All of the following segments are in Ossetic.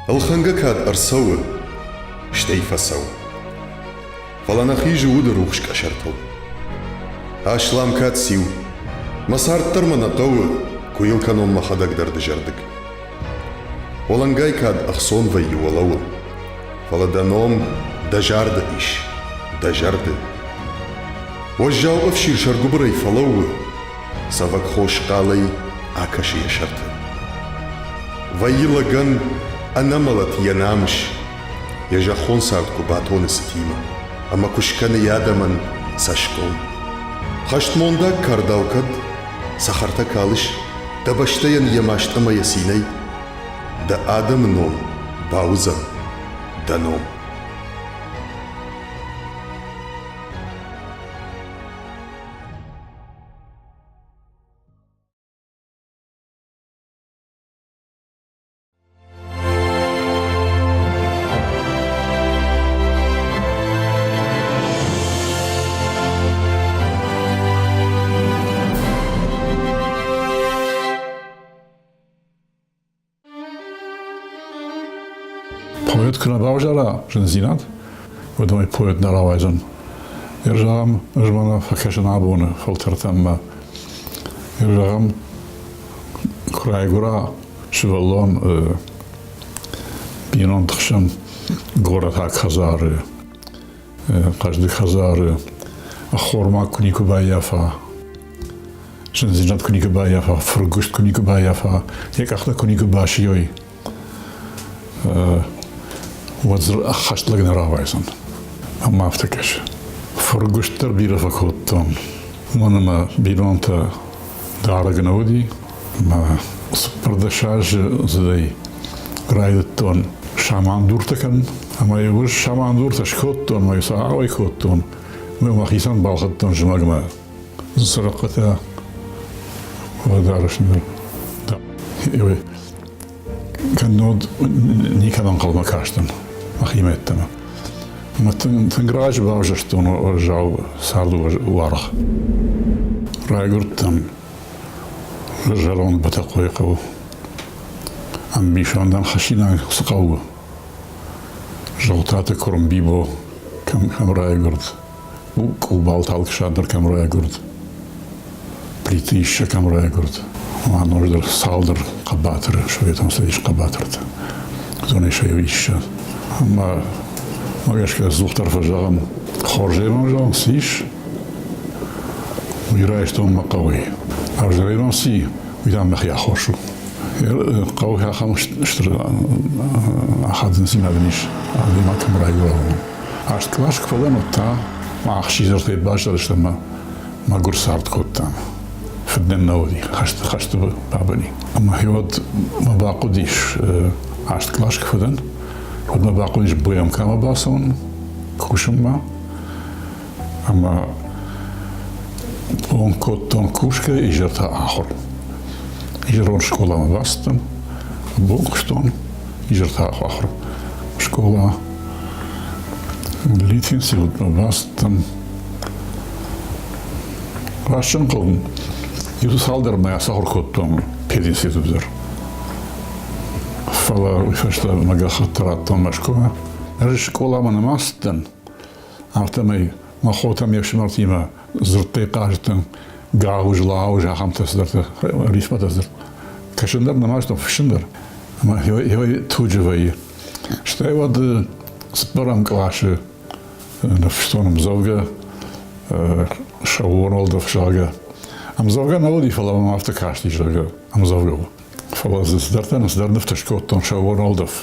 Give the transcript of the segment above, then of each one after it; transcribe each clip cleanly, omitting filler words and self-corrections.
Ӕлхӕнгӕ кӕд ӕрцӕуы, стӕй фӕцӕуы. Фӕлӕ нӕ хизы уды рухс къӕсӕртыл. Аслам кӕд циу? Мӕ цард дӕр мӕ нӕ хъӕуы, куы йыл кӕнон мӕхӕдӕг дӕр дызӕрдыг. Уӕлӕнгай кӕд ӕхцон вӕййы уӕлӕуыл, фӕлӕ дӕ ном дӕ зӕрды ис, дӕ зӕрды. Уӕззау ӕфсир сӕргуыбырӕй фӕлӕууы, цӕвӕг хос хъалӕй акӕсы йӕ сӕрты. Вӕййы лӕгӕн ӕнӕмӕлӕт йӕ намыс, йӕ зӕххон цард куы батоны цытимӕ ӕмӕ куы скӕны йӕ адӕмӕн цӕсгом. Хӕстмондаг кардау кӕд цӕхӕртӕ калыс дӕ бӕстӕйӕн йӕ маст ӕмӕ йӕ цинӕй, дӕ адӕмы ном бауыдзӕн дӕ ном. Поэт куы нӕ бавзара зындзинад, уӕд ӕй поэт нӕ рауайдзӕн. Йе зӕгъӕм, ӕз мӕнӕ фӕкӕсын абоны фӕлтӕртӕм мӕ. Йе зӕгъӕм, куы райгуыра сывӕллон бинонты хсӕн горӕтаг хӕдзары, хъӕздыг хӕдзары ӕххормаг куы никуы баййафа, зындзинад куы никуы баййафа, фыргуыст куы никуы баййафа, йӕ къӕхтӕ куы никуы басийой, уӕд дзы ӕххӕст лӕг нӕ рауайдзӕн. Ӕмӕ афтӕ кӕсы. Фыргуыст дӕр бирӕ фӕкодтон. Уымӕн ӕмӕ бинонтӕ дарӕг нӕ уыди. Мӕ 14 азы дзыдӕй райдыдтон самандуртӕ кӕнын. Ӕмӕ-иу ӕз самандуртӕ скодтон, ӕмӕ-иу сӕ ауӕй кодтон. Ӕмӕ мӕхицӕн балхӕдтон зымӕгмӕ цырыхъхъытӕ, уӕлдарӕс ныр. Кӕннод никӕд ӕнхъӕлмӕ кастӕн мӕхимӕ йеддӕмӕ. Ӕмӕ тынг раджы бавзӕрстон уӕззау царды уаргъ. Райгуырдтӕн зӕронд Бӕтӕхъойы хъӕуы. Ӕмбисондӕн хӕссинаг цы хъӕуы? Золтаты куырм Бибо кӕм райгуырд, Къубалты Алыксандр кӕм райгуырд, Плиты Иссӕ кӕм райгуырд, ӕмӕ ноджыдӕр цалдӕр хъӕбатыры, Советон Цӕдисы хъӕбатыртӕ. Уыдонӕй сӕ иу Иссӕ. Ӕмӕ мӕ гӕсгӕ ӕдзухдӕр фӕзӕгъӕм, хорзӕй мӕм зӕгъын цы ис, уый райстон мӕ хъӕуӕй. Ӕвзӕрӕй мӕм цы и, уый та мӕхи аххос у. Хъӕуы ахӕм стыр ахадындзинад ын ис, адӕймаг кӕм райгуыра, уым. Аст кълас куы фӕдӕн, уӕд та мах сидзӕртӕй баззадыстӕм ӕмӕ мӕгуыр цард кодтам. Фыд нӕм нӕ уыди, хӕсты бабыни. Ӕмӕ уӕд мӕ бахъуыдис, аст кълас куы фӕдӕн, уӕд мӕ бахъуыдис БМК-мӕ бацӕуын кусынмӕ. Ӕмӕ бон кодтон кусгӕ, изӕр та ахуыр. Изӕрон скъоламӕ бацыдтӕн, бон куыстон, изӕр та ахуыр. Скъола Литинститутмӕ бацыдтӕн. Раст зӕгъын, иу цалдӕр мӕй ацахуыр кодтон пединститут дӕр. Фӕлӕ уый фӕстӕ мӕ гӕххӕтт радтон Мӕскуымӕ. Ӕз скъоламӕ нӕма цыдтӕн, афтӕмӕй мӕ хотӕ ме фсымӕртимӕ дзырдтӕй хъазыдтӕн гауыз, лауыз, ахӕмтӕ цыдӕртӕ, рифмӕтӕ дзырд. Кӕсын дӕр нӕма зыдтон, фыссын дӕр. Ӕмӕ туджы вӕййы. Стӕй уӕд цыппӕрӕм къласы ныффыстон ӕмдзӕвгӕ Сӕууон уӕлдӕф, зӕгъгӕ. Ӕмдзӕвгӕ нӕ уыди, фӕлӕ мӕм афтӕ касти, зӕгъгӕ, ӕмдзӕвгӕ у. Фӕлӕ дзы цыдӕртӕ цыдӕр нывтӕ скодтон сӕууон уӕлдӕф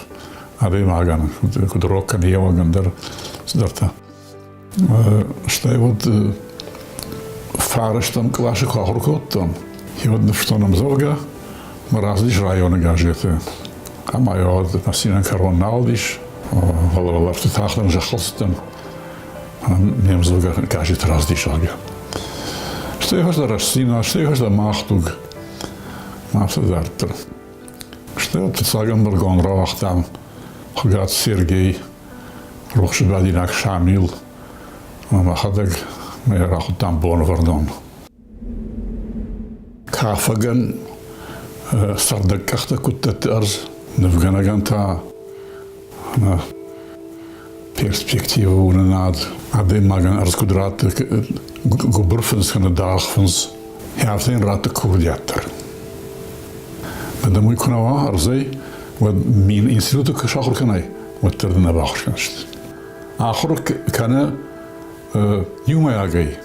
адӕймагӕн, куыд рог кӕны йе уӕнгӕн дӕр цыдӕртӕ. Стӕй уӕд фарӕстӕм къласы куы ахуыр кодтон, уӕд ныфстон ӕмдзӕвгӕ, мӕ рацыдис районы газеты. Ӕмӕ уӕд мӕ цинӕн кӕрон нал уыдис. Фӕлӕ уӕлӕрвты тахтӕн зӕххыл цыдтӕн. Ме мдзӕвгӕ газеты раздисӕгӕ. Стӕй фӕстӕ Рӕстдзинад, стӕй фӕстӕ Мах дуг. Афтӕ дарддӕр. Стӕй фыццаг ӕмбырдгонд рауагътам Хуыгаты Сергей, рухсыбадинаг Шамил ӕмӕ мӕхӕдӕг мӕ рахуыдтам Бонвӕрнон. Кафӕгӕн цӕрдӕг къӕхтӕ куыд дӕтты ӕрдз, нывгӕнӕгӕн та перспективӕ уынынад, адӕймагӕн ӕрдз куыд ратты гуыбыр фындз кӕнӕ даргъ фындз, афтӕ йын ратты курдиат дӕр. Адӕм уый куы нӕ уа ӕрдзӕй, уӕд мин институты куы сахуыр кӕнай, уӕддӕр дын нӕ бахуыс кӕндзысты. Ахуыр кӕны иумӕйагӕй,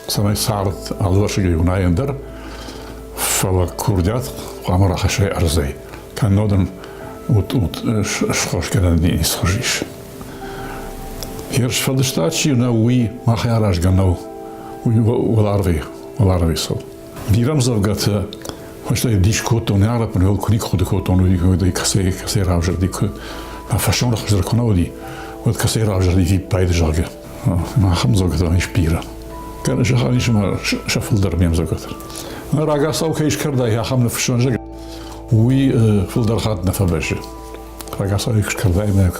цӕмӕй цард алывӕрсыгӕй уынай ӕндӕр, фӕлӕ курдиат хъуамӕ рахӕссай ӕрдзӕй. Кӕннод ын схосгӕнӕн ницы хуыз ис. Йе сфӕлдыстад чи нӕу, уый махӕй аразгӕ нӕу. Уый уӕларвӕй, уӕларвӕй цӕуы. Бирӕ ӕмдзӕвгӕтӕ фӕстӕ дис кодтон, ӕрӕппын куы никуы хъуыды кодтон, уый кӕцӕй, кӕцӕй равзӕрди, куы фӕсонрӕх хуыздӕр куы нӕ уыди, уӕд кӕцӕй равзӕрди виппайды, зӕгъгӕ. Ахӕм ӕмдзӕвгӕтӕ ис бирӕ. Зӕгъӕн ис ӕмӕ сӕ фылдӕр ме мдзӕвгӕтӕ. Рагацау кӕй скӕрдай, ахӕм ныффыссон, зӕгъгӕ, уый фылдӕр хатт нӕ фӕбӕззы. Рагацау скӕрдай ӕмӕ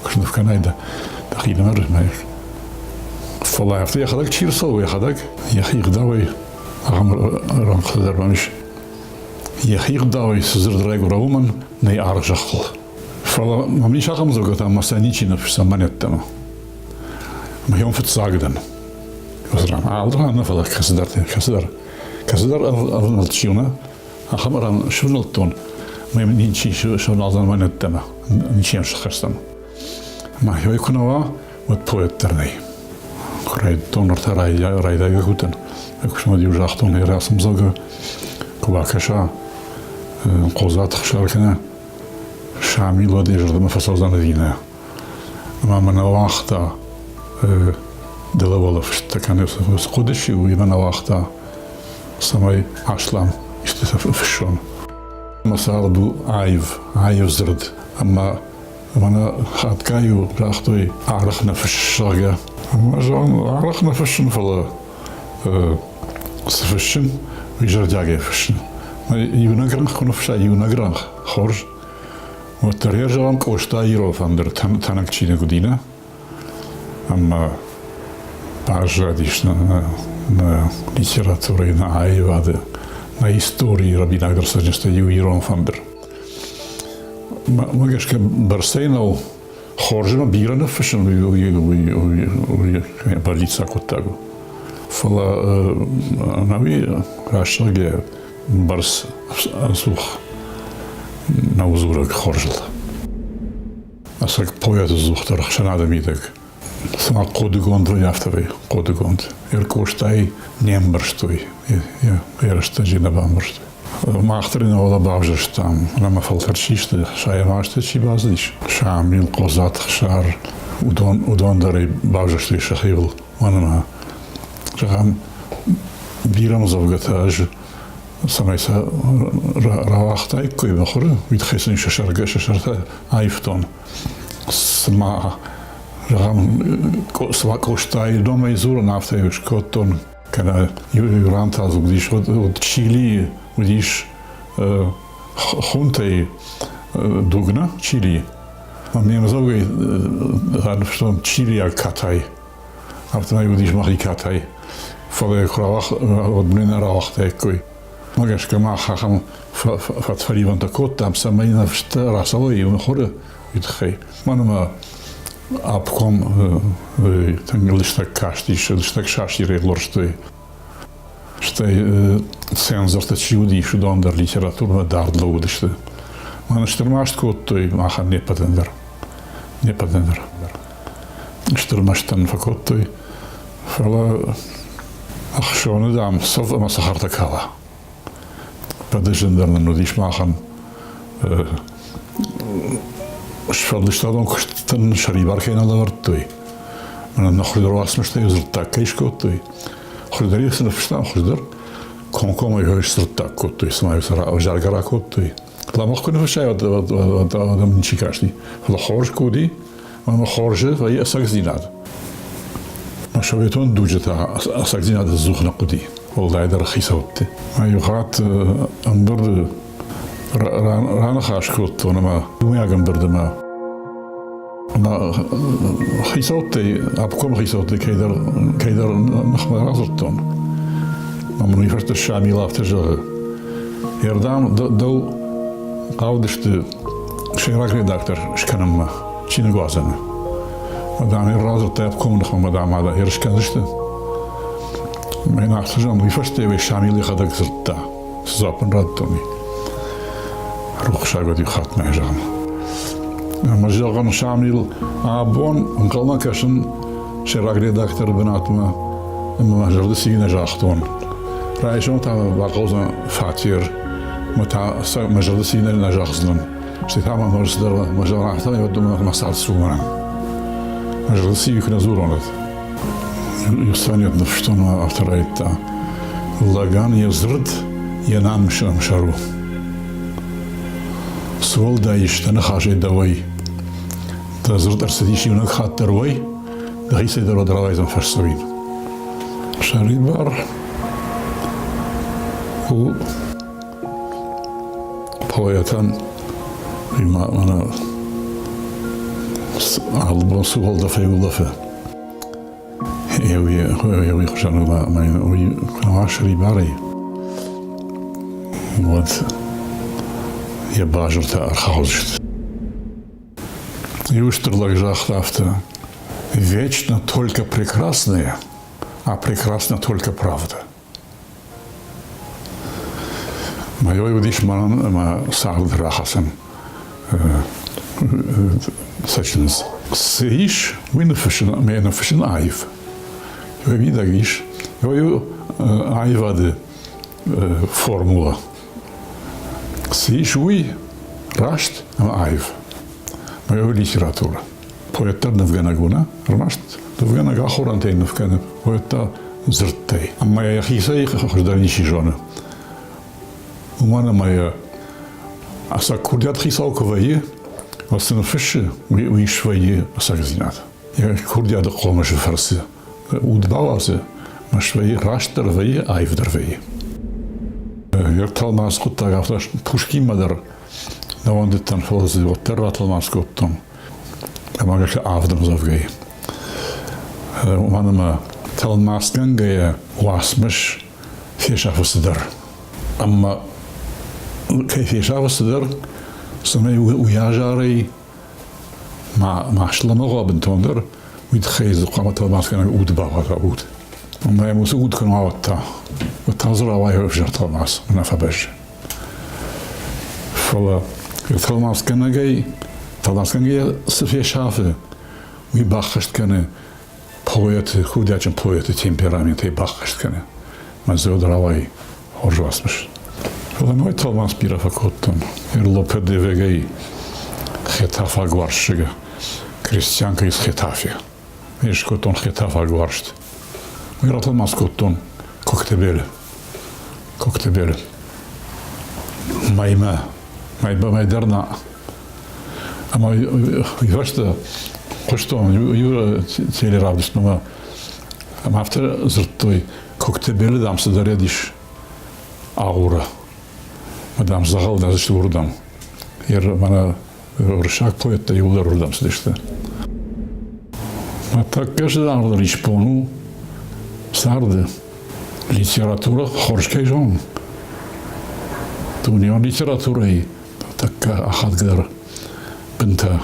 куы сныв кӕнай дӕ дӕхинымӕр, фӕлӕ афтӕ йӕхӕдӕг чи рцӕуы, йӕхӕдӕг йӕхи гъдауӕй ахӕм рӕнхъытӕ дӕр мӕм ис. Йӕхи гъдауӕй цы дзырд райгуыра, уымӕн нӕй аргъ зӕххыл. Фӕлӕ мӕм ис ахӕм дзургӕтӕ, ӕмӕ сӕ ничи ныффысса мӕн йеддӕмӕ. Мӕхион фыццаг дӕн. Алы ран нӕ, фӕлӕ кӕцыдӕрты, кӕцыдӕр, кӕцыдӕр ӕвнӕлд чи у, нӕ, ахӕм ран сывнӕлдтон, мӕ ничи сывналдзӕн мӕн йеддӕмӕ, ничи йӕм схӕсдзӕн. Мӕхиуӕй куы нӕ уа, уӕд поэт дӕр нӕй. Куы райдыдтон, ныр та райдайгӕ куы уыдтӕн, куы загътон, рацы ӕмдзӕвгӕ куы бакӕса, Хъодзаты Хсар кӕнӕ Шамил, уӕд йӕ зӕрдӕмӕ фӕцӕудзӕн ӕви нӕ. Ӕмӕ мӕ нӕ уагъта дӕлӕ-уӕлӕ фыстытӕ кӕнӕ цы хъуыды сси, уый мӕ нӕ уагъта, цӕмӕй аслам истытӕ фыссон. Мӕ цард у аив, аив дзырд, ӕмӕ мӕнӕ хатгай-иу загътой, арӕх нӕ фысс, зӕгъгӕ. Ӕмӕ зӕгъын, арӕх нӕ фыссын, фӕлӕ цы фыссын, уый зӕрдиагӕй фыссын. Иунӕг рӕнхъ куы ныффыссай, иунӕг рӕнхъ, хорз. Уӕддӕр йӕ зӕгъӕм Къоста ирон фӕндыр тӕнӕг чиныг уыди, нӕ? Ӕмӕ баззадис нӕ литературӕйы, нӕ аивады, нӕ историйы рӕбинагдӕр цӕджындзтӕй иу ирон фӕндыр. Мӕ гӕсгӕ бӕрцӕй нӕу хорз ӕмӕ бирӕ ныффыссын, уый бӕллиццаг хъуыддаг у. Фӕлӕ ӕнӕуи рӕстӕг бӕрц ӕдзух нӕу дзурӕг хорзыл. Ӕцӕг поэт ӕдзухдӕр ӕхсӕнады мидӕг цыма хъодыгонд вӕййы, афтӕ вӕййы хъодыгонд. Ӕркъостайы не мбӕрстой, йӕ рӕстӕджы нӕ бамбӕрстой. Мах дӕр ын уӕлӕ бавзӕрстам, ӕмӕ фӕлтӕрд систы, сайӕм азты чи бацыдис, Шамил, Хъодзаты Хсар, уыдон, уыдон дӕр ӕй бавзӕрстой сӕхиуыл. Уымӕн ӕмӕ, зӕгъӕм, бирӕ ӕмдзӕвгӕтӕ ӕз цӕмӕй сӕ рауагътаиккой мыхуыры, уый тыххӕй сын сӕ сӕргӕ сӕ сӕртӕ аивтон. Цыма, зӕгъӕм, цыма Къостайы номӕй дзурын, афтӕ скодтон. Кӕнӕ иу ран та дзы уыдис, уӕд Чилийы уыдис хунтӕйы дуг, нӕ, Чилийы. Ме мдзӕвгӕйы ныфстон чилийаг катай. Афтӕмӕй уыдис мӕхи катай. Фӕлӕ куы рауагъ, уӕд мын нӕ рауагътаиккой. Мӕ гӕсгӕ мах ахӕм фӕтфӕливӕнтӕ кодтам, цӕмӕй нӕ фыстӕ рацӕуой мыхуыры, уый тыххӕй. Мӕнмӕ обком тынг лыстӕг кастис, лыстӕг сасирӕй лорстой. Стӕй цензортӕ чи уыдис, уыдон дӕр литературӕмӕ дард лӕууыдысты. Мӕн стыр маст кодтой махӕн не ппӕтӕн дӕр. Не ппӕтӕн дӕр. Стыр мӕстӕн фӕкодтой, фӕлӕ ӕхсоны, дам, цӕв ӕмӕ цӕхӕртӕ кала. Фӕдызындӕр нын уыдис махӕн сфӕлдыстадон куыстытӕн сӕрибар кӕй нӕ лӕвӕрдтой. Мӕнӕ нӕ хуыздӕр уацмыстӕй дзырддаг кӕй скодтой. Хуыздӕр-иу цы ныффыстам, хуыздӕр. Комкоммӕ сдзырддаг кодтой, цыма-иу сӕ ӕвзаргӕ ракодтой. Лӕмӕгъ куы ныффыссай, уӕд адӕм ничи касти. Фӕлӕ хорз куы уыди, ӕмӕ хорзы вӕййы ӕцӕгдзинад. Мӕ советон дуджы та ӕцӕгдзинад ӕдзух нӕ хъуыди, уӕлдайдӕр хицӕутты. Мӕ иу хатт ӕмбырды раныхас кодтон ӕмӕ иумӕйаг ӕмбырды мӕ ӕмӕ хицӕуттӕй, обкомы хицӕуттӕй кӕйдӕр, кӕйдӕр ныхмӕ радзырдтон. Ӕмӕ мын уый фӕстӕ Шамил афтӕ зӕгъы: Ердам, дӕу хъавыдысты сӕйраг редактор скӕнынмӕ чиныгуадзӕны. Мадам радзырдта обкомы ныхмӕ, мадам ерыс кӕндзысты. Мӕн афтӕ зӕгъын, уый фӕстӕ Шамил йӕхӕдӕг дзырдта. Цы дзуапп ын радтон, рухсаг уӕд иу хатт мӕ зӕгъын. Ӕмӕ зӕгъын, Шамил, абон ӕнхъӕлмӕ кӕсын сӕйраг редакторы бынатмӕ ӕмӕ мӕ зӕрды ци нӕ загътон. Райсом та мӕ бахъӕудзӕн фатер, мӕ та мӕ зӕрды ци нӕ зӕгъдзынӕн. Стӕй та мӕ ноджы цыдӕр мӕ зӕгъын, афтӕмӕй уӕд мӕ цард цы у мӕнӕн. Мӕ зӕрды ци куы нӕ дзурон, уӕд. Иу сонет ныффыстон ӕмӕ афтӕ райдыдта: Лӕгӕн йӕ дзырд йӕ намысы ӕмсӕр у. Цы уӕлдай ис дӕ ныхасӕй дӕуӕй? Дӕ дзырд ӕрцыдис иунӕг хатт дӕр уӕй, дӕхицӕй дӕр уӕд рауайдзӕн фӕсдзӕуин. Сӕрибар у поэтӕн мӕнӕ алы бон цы уӕлдӕфӕй улӕфы, еуи хуызӕн уый куы нӕ уа сӕрибарӕй, уӕд йӕ базыртӕ ӕрхаудзысты. Иу стыр лӕг загъта афтӕ: «Вечно только прекрасное, а прекрасна только правда». Мӕ уыдис мӕнӕн ӕмӕ царды рахӕцӕн цӕджындз. Цы ис, уый ныффыссын ӕмӕ ныффыссын аив. Йӕ мидӕг ис иу аивады формула. Цы ис, уый раст ӕмӕ аив. Мӕ литературӕ. Поэт дӕр нывгӕнӕг у, нӕ? Ӕрмӕст нывгӕнӕг ахорӕнтӕй ныв кӕны, поэт та дзырдтӕй. Ӕмӕ йӕхицӕй хуыздӕр ничи зоны. Уымӕн ӕмӕ йӕ ӕцӕг курдиат хицау куы вӕййы, уӕд цы ныффыссы, уый свӕййы ӕцӕгдзинад. Йӕ курдиаты хъомысы фӕрцы уд бауадзы, ӕмӕ свӕййы растдӕр вӕййы, аивдӕр вӕййы. Йӕ тӕлмац хъуыддаг афтӕ Пушкинмӕ дӕр нӕ уӕндыдтӕн, фӕлӕ дзы уӕддӕр ратӕлмац кодтон. Ӕмӕ гӕсгӕ авд ӕмдзӕвгӕйы. Уымӕн ӕмӕ тӕлмацгӕнгӕйӕ уацмыс фесӕфы цыдӕр. Ӕмӕ кӕй фесӕфы цыдӕр, цӕмӕй уый азарӕй ма слӕмӕгъ уа бынтондӕр, уый тыххӕй дзы хъуамӕ тӕлмацгӕнӕг уд бауадза, уд. Ӕмӕ йӕм уыцы уд куы нӕ уа, уӕд та дзы рауайы ӕвзӕр тӕлмац, нӕ фӕбӕззы. Фӕлӕ тӕлмацгӕнӕгӕй, тӕлмацгӕнгӕйӕ цы фесафы, уый баххӕст кӕны поэты, курдиатджын поэты темпераментӕй баххӕст кӕны. Мӕ зӕрд рауайы хорз уацмыс. Фӕлӕ ной тӕлмац бирӕ фӕкодтон. Лопе де Вегӕй Хетафаг уарзсыгы, крестьянка из Хетафе. Ӕз скодтон хетафаг уарзт. Уый ратӕлмац кодтон Коктебелы. Коктебелы. Мӕймӕ. Мӕймӕ дӕр нӕ. Ӕмӕ уый фӕстӕ хъуыстон иу телеравдыстмӕ ӕмӕ афтӕ дзырдтой, Коктебелы, дам, цыдӕр ис агъуры. Мӕ, дам, дзӕгъӕл нӕ сты уырдӕм. Мӕнӕ уырыссаг поэттӕ иууылдӕр уырдӕм цыдысты. Мӕ тӕккӕ зынаргъдӕр исбон у царды литературӕ хорз кӕй зонын. Дунеон литературӕйы тӕккӕ ахадгӕдӕр бынтӕ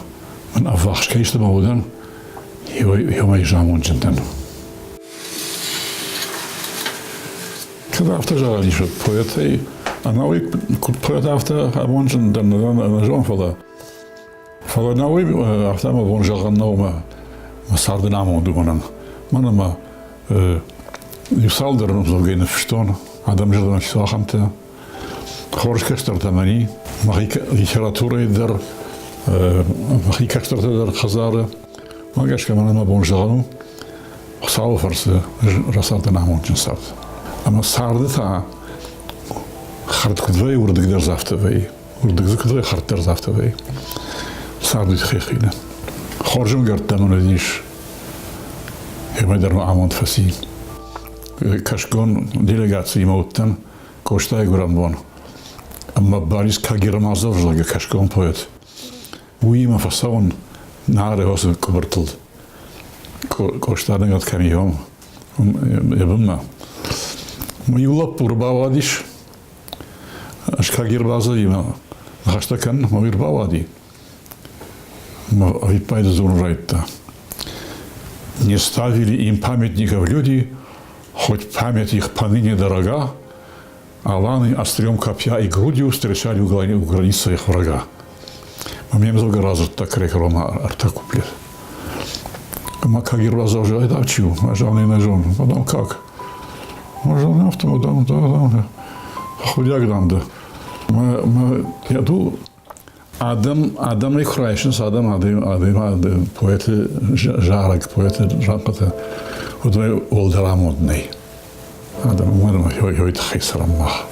мын ӕввахс кӕй сты мӕ удӕн, иуӕй замонджын дӕн. Кӕд афтӕ зӕгъӕн ис, поэтӕй ӕнӕуый куыд поэт, афтӕ амонджын дӕн нӕ зон, фӕлӕ фӕлӕ нӕуый афтӕ мӕ бон зӕгъӕн нӕу мӕ мӕ царды амонд уымӕн. Мӕн ӕмӕ иу цалдӕр ӕмдзӕвгӕйы ныффыстон, адӕм зӕрдӕмӕ чи ахӕмтӕ. Хорз кӕстӕртӕ мӕн и, мӕхи литературӕйы дӕр, мӕхи кӕстӕртӕ дӕр хӕдзары. Мӕ гӕсгӕ мӕнӕн мӕ бон зӕгъӕн у, Хуыцауы фӕрцы рацардӕн амондджын цард. Ӕмӕ царды та хӕрд куыд вӕййы, уырдыг дӕр дзы афтӕ вӕййы. Уырдыг дзы куыд хӕрддӕр афтӕ вӕййы. Царды тыххӕй хины. Хорз ӕмгӕрттӕ мын уыдис. Ӕмӕ дӕр мӕ амонд фӕци. Кӕсгон делегациимӕ уыдтӕн Къостайы гуырӕнбон. Ӕмӕ Борис Кагермазов, зӕгъгӕ, кӕсгон поэт, уыимӕ фӕцӕуын Нары осы къуыбыртыл. Къоста ныгӕд кӕм и, уым, йӕ бынмӕ. Иу лӕппу ӕрбауадис, ӕз Кагермазовимӕ ныхӕстӕ кӕнын, уый ӕрбауади. Ӕвиппайды дзурын райдыдта. Не ставили им памятников люди, хоть память их поныне дорога, аланы острием копья и грудью встречали у границ своих врага. Ме мдзӕвгӕ радзырдта Крекрома ӕртӕ куплет. Ӕмӕ Кагирбазов загъта, чи у? Ӕз ӕм не зонын. Потом как? Может, автомат, да, да, худяк дам, да. Я ду Адӕм адӕмӕй куы райсынц, адӕм адӕм поэты зарӕг, поэты рӕнхъытӕ, уыдонӕй уӕлдӕр амонд нӕй. Адӕм уымӕн ӕмӕ хой тыххӕй цӕрӕм мах.